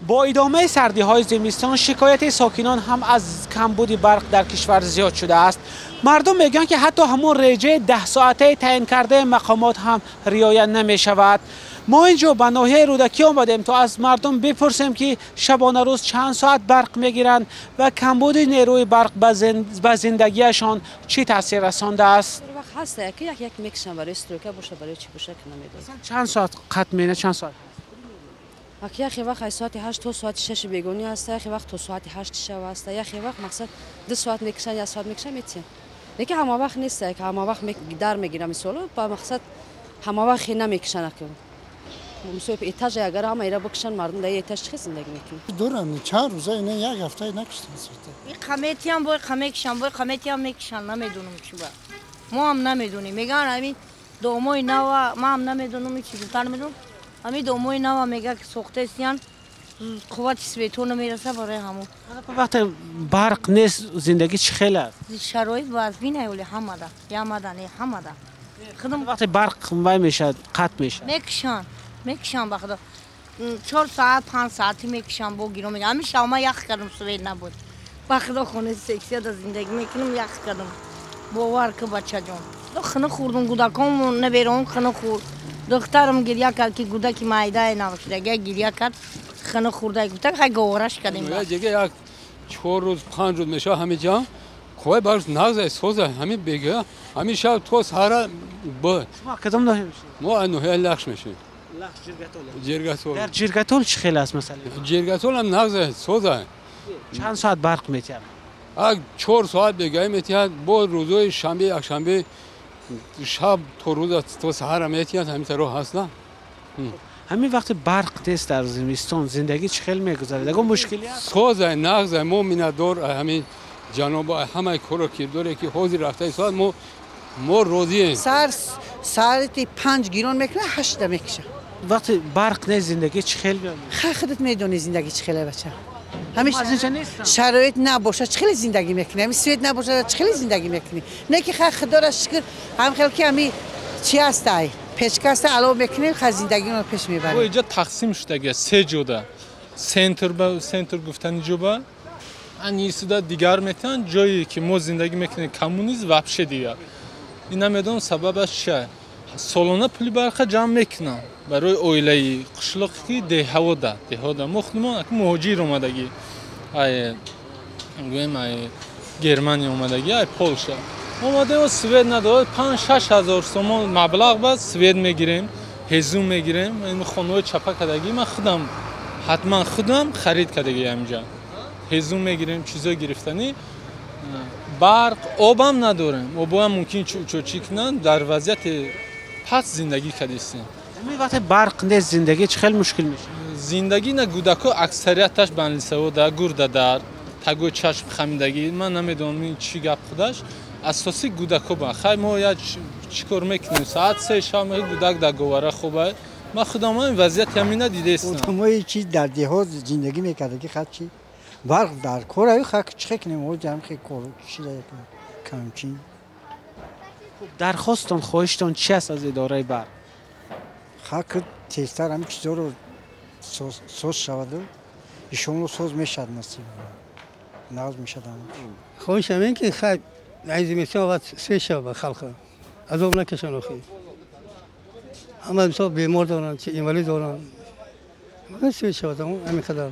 Бо идомаи сардиҳои зимистон шикояти сокинон ҳам аз камбуди барқ дар кишвар зиёд шудааст. Мардум мегӯянд, ки ҳатто ҳамон реҷаи 10-соатаи таъин кардаи мақомот ҳам риоя намешавад. Мо ин ҷо ба ноҳияи Рӯдакӣ омадем, то аз мардум бипурсем, ки шабонарӯз чанд соат барқ мегиранд ва камбуди нерӯи барқ ба зиндагиашон чӣ таъсир расондааст. Вақт ҳаста, ки як як мекушанд, барои стройка боша, барои чӣ боша, ки намедонам. Чанд соат қатъ мена, чанд соат? Аки яхе вақт аз соати 8 то соати 6 бегонӣ ҳаста, яхе вақт то соати 8 шава ҳаста, яхе вақт мақсад 2 соат мекушанд, 1 соат мекушанд, метиҳанд. Лекин ҳама вақт нест, ки ҳама вақт дар мегирам, мисол, ба мақсад ҳама вақт хе намекушанд аки. Мисол, этаж агар ҳама ира бикушанд, мардум дар этаж чӣ зиндагӣ мекунад? Доранд, чанд рӯза ина як ҳафта накуштанд света. И қаметиам бой қамекушанд, бой қаметиам мекушанд, намедонам чӣ ба. Мо ҳам намедонем. Мегӯянд ҳамин домои нава, ман ҳам намедонам, чӣ гуфтан намедонам. Ҳамин домои нава мега ки сохтаистиян, қуввати светҳо намераса барои ҳамон. Вақте барқ нест, зиндагӣ чӣ хел аст? Шароит вазмин ай, ҳамада, ямада не, ҳамада. Худам вақте барқ вай мешавад, қатъ мешавад. Мекушанд, мекушанд ба худо. 4 соат, 5 соати мекушанд, бо гиро мегиранд. Ҳамин шав ман ях кардам, свет набуд. Ба худо хонаи сексияда зиндагӣ мекунам, ях кардам. Бовар ки, бачаҷон. Хина хӯрдум, кӯдаком набером хина хӯрд. Духтарам гиря кард, ки кӯдаки майдае навшудага гиря кард, хина хӯрда, гуфта хай говораш кардем. Ҷеге як 4 рӯз, 5 рӯз мешавад ҳамин ҷа. Қувваи барқ нағз соза, ҳамин бега, ҳамин шаб то саҳара б. Шумо кадом ноҳия мешавед? Мо аз ноҳияи Лахш мешавем. Лахш, Ҷиргатол. Ҷиргатол. Дар Ҷиргатол чӣ хел аст масалан? Ҷиргатол ҳам нағз соза. Чанд соат барқ метиҳад? Ак 4 соат бегаи метиҳад, бо рӯзои шанбе, якшанбе шаб то рӯза то саҳара метиҳад, ҳамин таро ҳаст на? Ҳамин вақте барқ нест дар зимистон зиндагӣ чӣ хел мегузарад? Ягон мушкилӣ ҳаст? Соза, нағза, мо миннатдор ҳамин ҷаноб ҳамаи корро кирдоре ки ҳозир рафтаи соат мо розием. Сар соати 5 гирон мекунад, 8 мекушад. Вақте барқ нест зиндагӣ чӣ хел меояд? Хай худат медонӣ зиндагӣ чӣ хеле, бача. Ҳамин аз инҷа нестам. Шароит набошад, чӣ хеле зиндагӣ мекунӣ? Ҳамин свет набошад, чӣ хеле зиндагӣ мекунӣ? Не ки хай худоро шукр, ҳам хел ки ҳамин чӣ ҳастай? Печка ҳаста, алов мекунем, хай зиндагиро пеш мебарем. Мо инҷа тақсим шудага се ҷода. Центр ба центр гуфтани ҷоба анисуда дигар метавон ҷое ки мо зиндагӣ мекунем коммунизм вообще дигар. Ин намедонам сабабаш чия. Солона пули барқа ҷамъ мекунам барои оилаи қишлоқе ки деҳавода, деҳода. Мо худмон аки муҳоҷир омадагӣ. Ай гӯем ай Германия омадагӣ, ай Полша. Омадем, свет надорад, 5-6 ҳазор сомон маблағ ба свет мегирем, ҳезум мегирем. Ин хонаҳои чапа кардагӣ ман худам ҳатман худам харид кардагӣ ҳаминҷа. Ҳезум мегирем, чизо гирифтанӣ. Барқ, обам надорем. Обоам мумкин чӯчӣ кунанд, дар вазъияти паст зиндагӣ кардистем. Ҳамин вақте барқ нест зиндагӣ чӣ хел мушкил мешавад? Зиндагӣ на кӯдако аксарияташ банлисавода, гурдадар, тагои чашм хамидагӣ. Ман намедонам ин чӣ гап худаш. Асосӣ кӯдако ба. Хай мо я чӣ кор мекунем? Соат 3 шаб меҳ кӯдак дар говара хобад. Ман худам ҳамин вазъияти ҳамина дидаистам. Одамое чи дар деҳот зиндагӣ мекардаги хат чи барқ дар кор аю хак чӣ кунем? О ҷамъ хе кор чӣ камчин. Дархостон, хоҳиштон чӣ аст аз идораи барқ? Хак тезтар ҳамин чизоро соз шаваду ишонро соз мешавад, насиб нағз мешавад. Хоҳишам ин ки хай ай зимистон вақт се шава халқа азоб накашанд охи. Ҳама мисол бемор доранд, чи инвалид доранд. Се шавад ҳамин қадар.